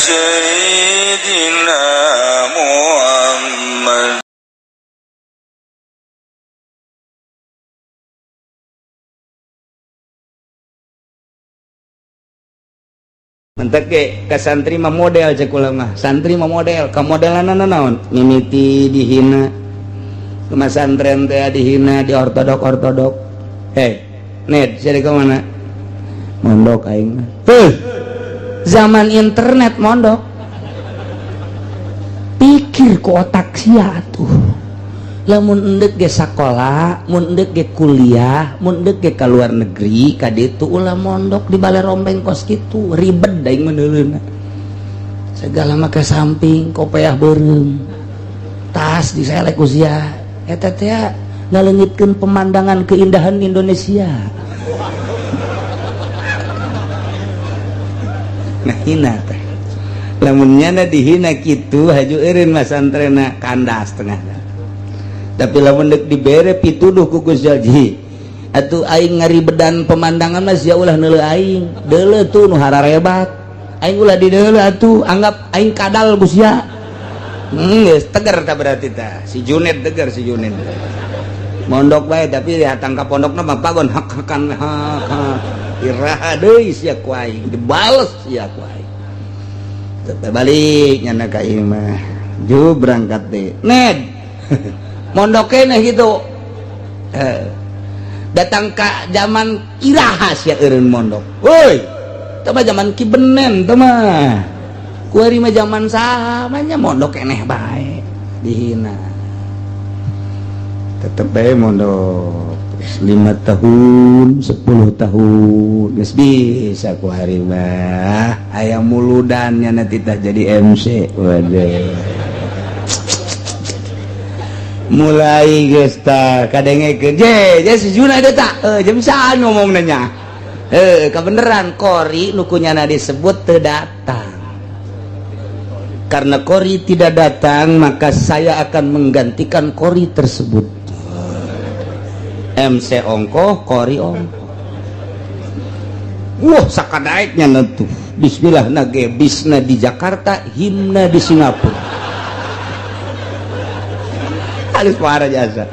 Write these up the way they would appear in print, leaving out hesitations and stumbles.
سيدنا محمد. Mentek ge ka santri mah model cek kula mah. Santri mah model, ka modelanna naon? Mimiti dihina. Ke masantren teh dihina, di ortodok-ortodok. Hei, Ned, sia ka mana? Mondok aing mah. Tuh. Zaman internet mondok. Pikir ku otak sia atuh. Lamun endek ge sakola, mun endek ge kuliah, mun endek ge ka luar negeri, ka ditu ulah mondok di balai rombeng kos kitu, ribet daing meneuleuna. Segala make samping, kopeah beureum. Tas diselek ku sia. Eta teh ngaleungitkeun pemandangan keindahan Indonesia. Nah, hina teh. Lamun nyana dihina kitu haju eureun masantrena kandas tengah. Tapi lamun deuk dibere pituduh ku Gus Jalji, atuh aing ngaribedan pemandangan mah sia ulah neuleuh aing. Deuleuh tuh nu hararebat. Aing ulah dideuleuh atuh, anggap aing kadal ku sia. Geus tegar tah berarti tah. Si Junet tegar si Junet. Mondok bae tapi ya tangkap pondokna mah pagon hak-hakan hak hak. Iraha deui sia ku aing, dibales sia ku aing. Tetep balik nyana ka imah. Ju berangkat deh. Ned. Mondok keneh gitu. Datang ka zaman iraha sia eureun mondok. Woi, teu mah zaman Ki Benen teu mah. Kuari mah zaman saha mah nya mondok keneh bae dihina. Tetep bae mondok. 5 tahun, 10 tahun geus bisa ku hari mah. Aya muludan nya nanti tah jadi MC. Waduh. Mulai geus tah kadengekeun je je si Juna eta tah jeung bisa ngomong nanya. Kebeneran Kori nu kunyana disebut teu datang. Karena Kori tidak datang, maka saya akan menggantikan Kori tersebut. MC ongkoh, Kori ongkoh. Wah, sakadaeknya nentu. Bismillah nage bisna di Jakarta, himna di Singapura. Halus parah jasa.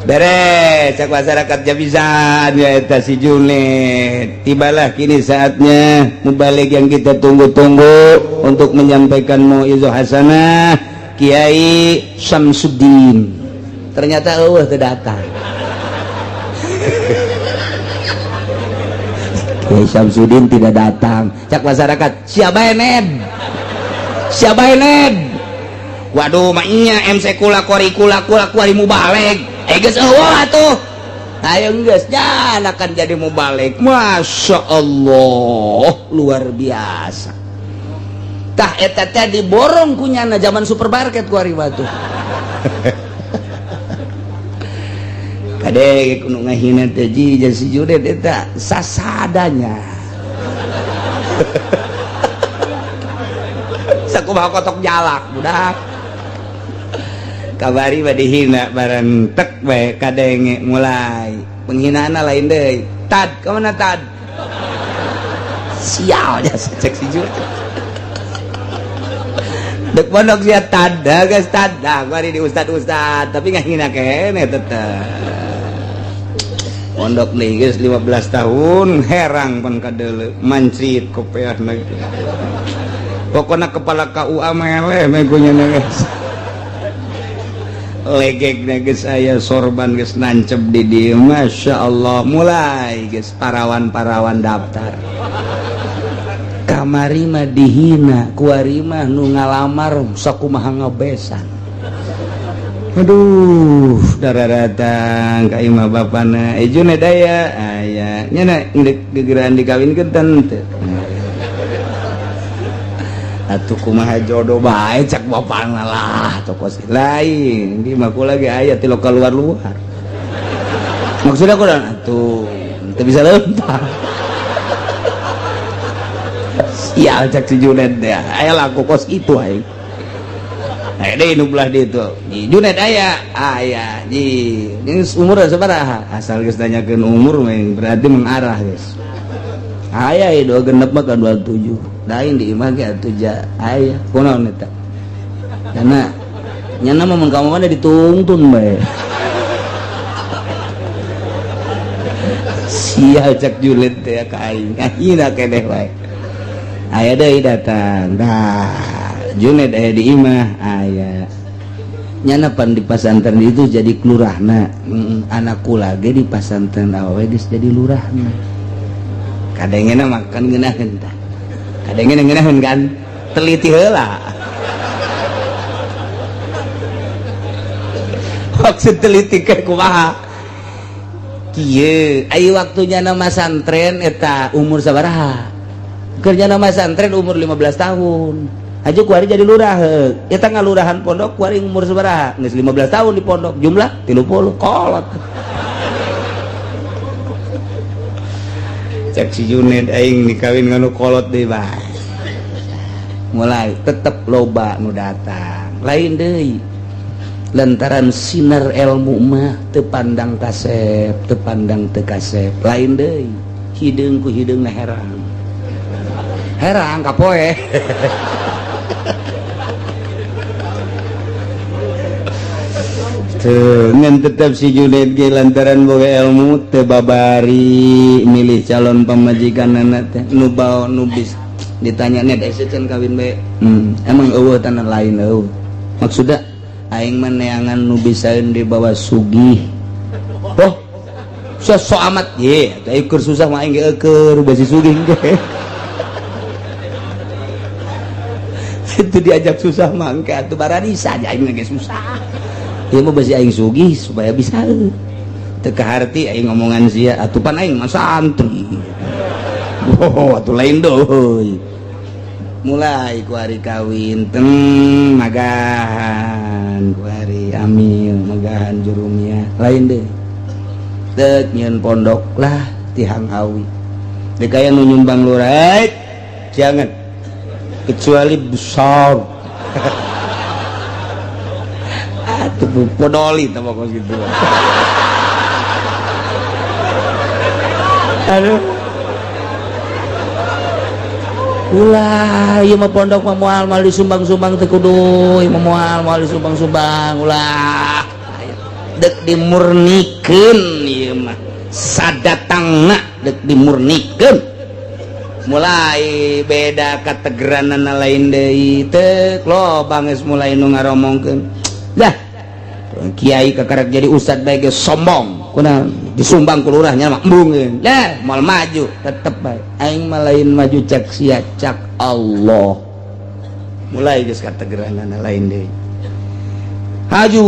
Beres, cak masyarakat jabisan ya eta si Junet. Tibalah kini saatnya mubalig yang kita tunggu-tunggu untuk menyampaikan mauizah hasanah Kiai Syamsuddin. Ternyata eueuh teu datang. Kiai Syamsuddin tidak datang. Cak masyarakat, siapa Ned? Siapa Ned? Waduh, maknya MC kula kori kula kula kuari mubalig. Geus eueuh atuh. Ayo geus jangan akan jadi mubalig. Masya Allah, luar biasa. Tah eta teh diborong kunyana zaman supermarket ku ari batu. Kade kudu ngahina teh ji si Junet eta sasadanya. Sakumaha kotok jalak budak. Kabari mah dihina bareng tek bae kadenge mulai penghinaan lain deui. Tad ka mana tad? Sial jasa cek si Junet. Dek pondok sia tad, geus tad. Dah bari di ustad-ustad tapi ngahina keneh tetep. Pondok nih geus 15 tahun herang pan kadeuleu mancrit kopeahna. Pokona kepala KUA meleh meh kunyana geus. Legek geus aya sorban geus nancep di dieu. Masya Allah, mulai geus parawan-parawan daftar. Kamari mah dihina, kuari mah nu ngalamar sakumaha ngabesan. Aduh, darah datang ka imah bapana. Junet aya, aya. Nya geuk gegeran dikawinkeun teu. Atuh kumaha jodoh bae cak bapana lah toko lain di mah kula ge aya ti lokal luar-luar. Maksudnya aku dan atuh teu bisa lempar. Sial cak si Junet teh. Aya laku kos kitu aing. Aya deui nu belah ditu. Di Junet aya, aya. Ji, geus umur sabaraha? Asal geus nanyakeun umur mah berarti mengarah geus. Aya dua genep mah kan 27. Lain di imah ge atuh ja aya. Kunaon eta? Karena nyana mah mun ka mana dituntun bae. Sial cak julid teh ka aing. Ayeuna keneh wae. Aya deui datang. Dah, Juned aya di imah aya. Nyana pan di pasantren itu jadi kelurahna. Anakku lagi di pasantren awewe geus jadi lurahna. Kadengena makan ngeunaheun tah. Kadengena ngeunaheun kan? Teliti heula. Maksud teliti ke kumaha? Kieu, aya waktunya nama santren eta umur sabaraha? Kerja nama santren umur 15 tahun. Haji kuari jadi lurah, eta ngalurahan pondok kuari umur sabaraha? Geus 15 tahun di pondok, jumlah 30 kolot. Cek si Juned aing dikawin nganu kolot deui bae. Mulai tetep loba nu datang. Lain deui. Lantaran sinar ilmu mah teu pandang kasep, teu pandang teu kasep. Lain deui. Hideung ku hideungna herang. Herang kapoe. Tuh, ngan tetep si Juned ge lantaran boga ilmu teu babari milih calon pamajikanana teh nu bao nu bis ditanya net ese can kawin bae. Emang eueuh tanah lain eueuh. Maksudna aing mah neangan nu bisaeun dibawa sugih. Oh, sok amat ye, atuh keur susah mah aing ge eueur basi sugih ge. Itu diajak susah mah engke atuh bararisa aja aing ge susah. Ieu mah basi aing sugih supaya bisa teu kaharti aing ngomongan sia atuh pan aing mah santri. Oh, atuh lain deui. Mulai ku hari kawin teng magahan ku hari amil magahan jurumia lain deui. Deuk nyieun pondok lah tihang awi. Deuk aya nu nyumbang lurah, jangan kecuali besar. Atuh podoli tah pokok gitu. Aduh. Ulah ieu mah pondok mah moal moal disumbang-sumbang teu kudu, ieu mah moal moal disumbang-sumbang ulah. Deuk dimurnikeun ieu mah. Sadatangna deuk dimurnikeun. Mulai beda kategeranana lain deui teu loba geus mulai nu ngaromongkeun. Dah kiai kakarek jadi ustad bae geus sombong. Kunaon disumbang ku lurahnya mah embungeun. Dah moal maju tetep bae. Aing mah lain maju cak sia cak Allah. Mulai geus kategeranana lain deui. Haju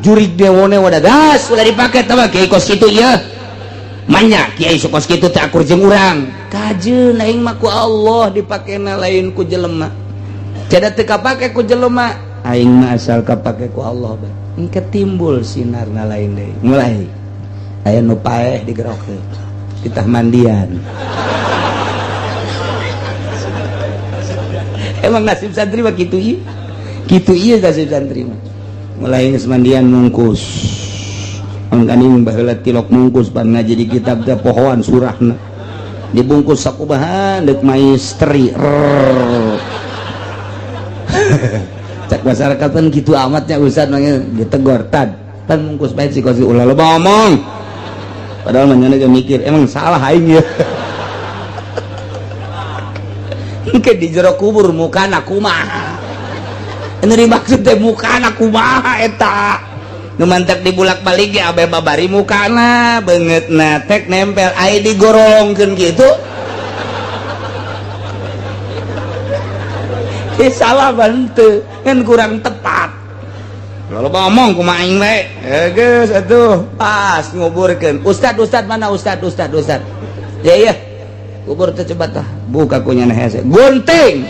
jurig dewone wadah gas ulah dipake tah mah kiai kos kitu ieu. Manya kiai sok kos kitu teh akur jeung urang. Kajeun aing mah ku Allah dipakena lain ku jelema. Cada teu kapake ku jelema, aing mah asal kapake ku Allah bae. Engke timbul sinarna lain deui. Mulai aya nu paeh digerokeun titah mandian. Emang nasib santri mah kitu ieu. Kitu ieu nasib santri mah. Mulai geus mandian mungkus. Mangkaning baheula tilok mungkus pan ngaji di kitab teh pohoan surahna. Dibungkus sakubahan deuk maistri. Cak masyarakat kan gitu amatnya ustad manggil ditegor tad pan mungkus bae si kosi ulah loba omong. Padahal mah ge mikir emang salah aing ya. Engke di jero kubur mukana kumaha. Ini dimaksud teh mukana kumaha eta. Nu mantak dibulak-balik ge abe babari mukana beungeutna tek nempel ai digorolongkeun kitu. Salah bantu kan kurang tepat. Lalu ngomong kumaha aing we. Geus atuh pas nguburkeun. Ustad ustad mana ustad ustad ustad. Ya iya. Kubur teh coba tah. Buka ku nyana hese. Gunting.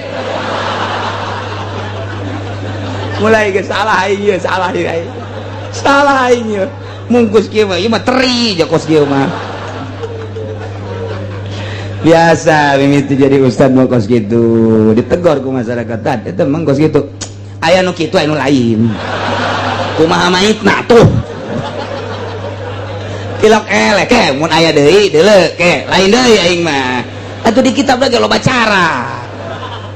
Mulai geus salah aing ieu, salah ieu aing. Salah aing ieu. Mungkus kieu mah ieu mah teri jokos kieu mah. Biasa mimiti jadi ustad mah kos kitu ditegor ku masyarakat tad eta emang kos kitu aya nu kitu aya nu lain kumaha maitna tuh tilok elek ke mun aya deui deuleu ke lain deui aing mah. Atuh di kitab lagi loba cara.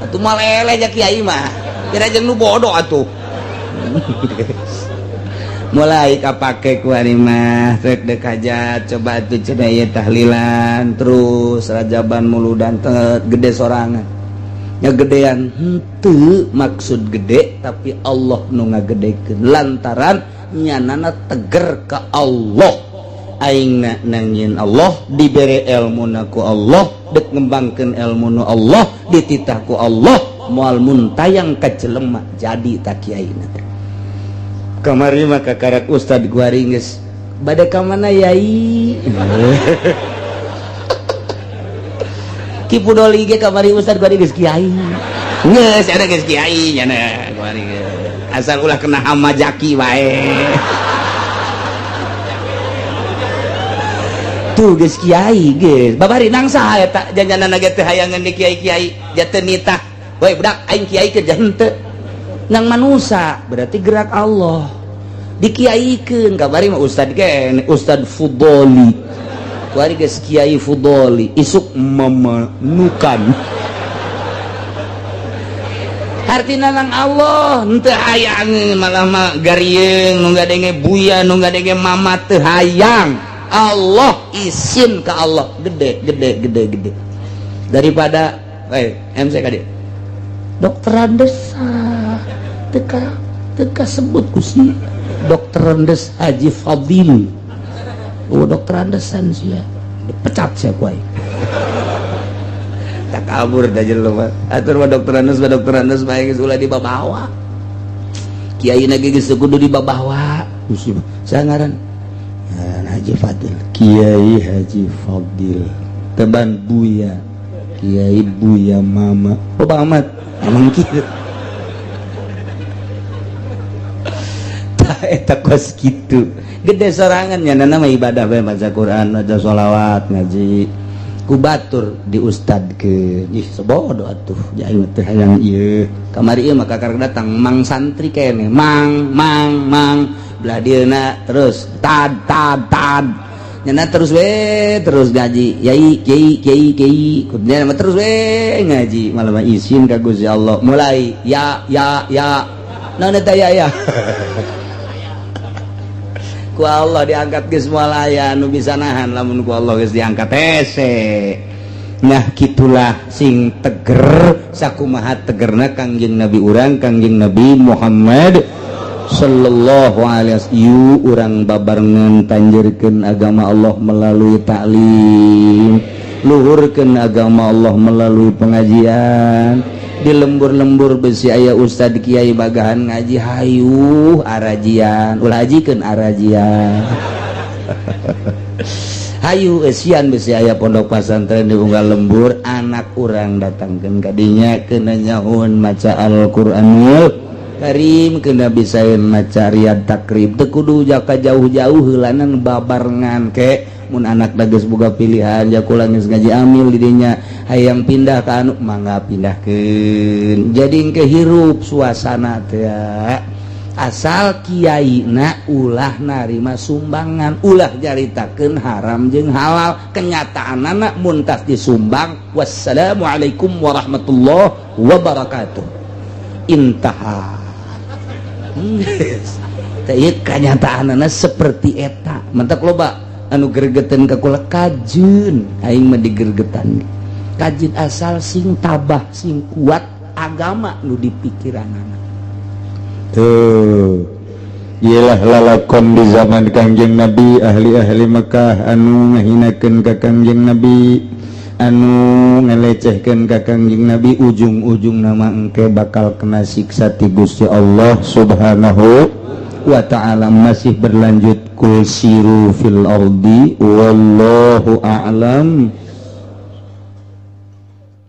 Atuh moal eleh ja kiai mah. Kira jeung nu bodoh atuh. Mulai kapake ku ari mah rek dek hajat coba atuh cenah ieu tahlilan terus rajaban muludan teh gede sorangan. Nya gedean henteu maksud gede tapi Allah nu ngagedekeun lantaran nyanana teger ka Allah. Aingna nangin Allah dibere ilmuna ku Allah dek ngembangkeun ilmu nu Allah dititah ku Allah moal muntayang ka jelema jadi tak kiaina teh. Kamari mah kakarak ustad kuari geus bade ka mana yai. Ki Pudoli ge kamari ustad kuari geus kiai. Geus ada geus kiai nya kuari asal ulah kena hama jaki wae. Tuh geus kiai geus babari nang saha eta janjanana ge teu hayangeun di kiai-kiai jateu nitah. Woi budak aing kiai ke henteu. Nang manusa berarti gerak Allah dikiaikeun kabari mah ustad ge Ustad Fudoli kuari geus Kiai Fudoli isuk memenukan artina nang Allah henteu hayang malah mah garieung nu ngadenge buya nu ngadenge mama teu hayang Allah isin ka Allah gede gede gede gede daripada MC ka dieu Dokter Andes teka teka sebut kusi Dokter Andes Haji Fadil. Oh Dokter Andesan sih ya dipecat saya kuai tak kabur dah jelema atur mah Dokter Andes mah Dokter Andes mah geus ulah dibabawa kiai na ge geus kudu dibabawa kusi saya ngaran Haji Fadil Kiai Haji Fadil teban Buya Kiai Buya Mama oh Bang Ahmad emang kieu tah eta kos kitu gede sorangan nya nama ibadah bae maca Quran maca sholawat ngaji ku batur di ustad ke ih sebodoh atuh aing teh hayang ieu kamari ieu mah kakak datang mang santri kene mang mang mang belah dieuna terus tad tad tad nyana terus we terus ngaji yai kiai kiai kiai kudnya terus we ngaji malah izin ka Gusti Allah mulai ya ya ya naon eta ya ya ku Allah diangkat geus moal aya nu bisa nahan lamun ku Allah geus diangkat hese. Nah kitulah sing teger sakumaha tegerna Kangjeng Nabi urang Kangjeng Nabi Muhammad sallallahu alaihi wasallam urang babarengan tanjurkeun agama Allah melalui taklim luhurkeun agama Allah melalui pengajian di lembur-lembur besi aya ustad kiai bagahan ngaji hayuh arajian ulah hajikeun arajian hayu eusian besi aya pondok pasantren di unggal lembur anak urang datangkeun ka dinya keuna nyaun maca Al-Qur'anul Karim kena bisa maca Riyad Takrib teu kudu jaka jauh-jauh heulanan babarengan ke mun anak geus boga pilihan ja kula geus ngaji amil di dinya hayang pindah ka anu mangga pindahkeun jadi engke hirup suasana teh asal kiaina ulah narima sumbangan ulah nyaritakeun haram jeung halal kenyataanana mun tas disumbang wassalamualaikum warahmatullahi wabarakatuh intaha. Kenyataanana seperti eta mentak loba anu gergeten ka kula kajeun aing mah digergetan kajeun asal sing tabah sing kuat agama nu dipikiranana tuh iyalah lalakon di zaman Kangjeng Nabi ahli-ahli Mekah anu ngahinakeun ka Kangjeng Nabi anu ngelecehkeun ka Kangjeng Nabi ujung-ujung nama engke bakal kena siksa ti Gusti Allah Subhanahu wa ta'ala. Masih berlanjut kul siru fil ardi wallahu a'lam.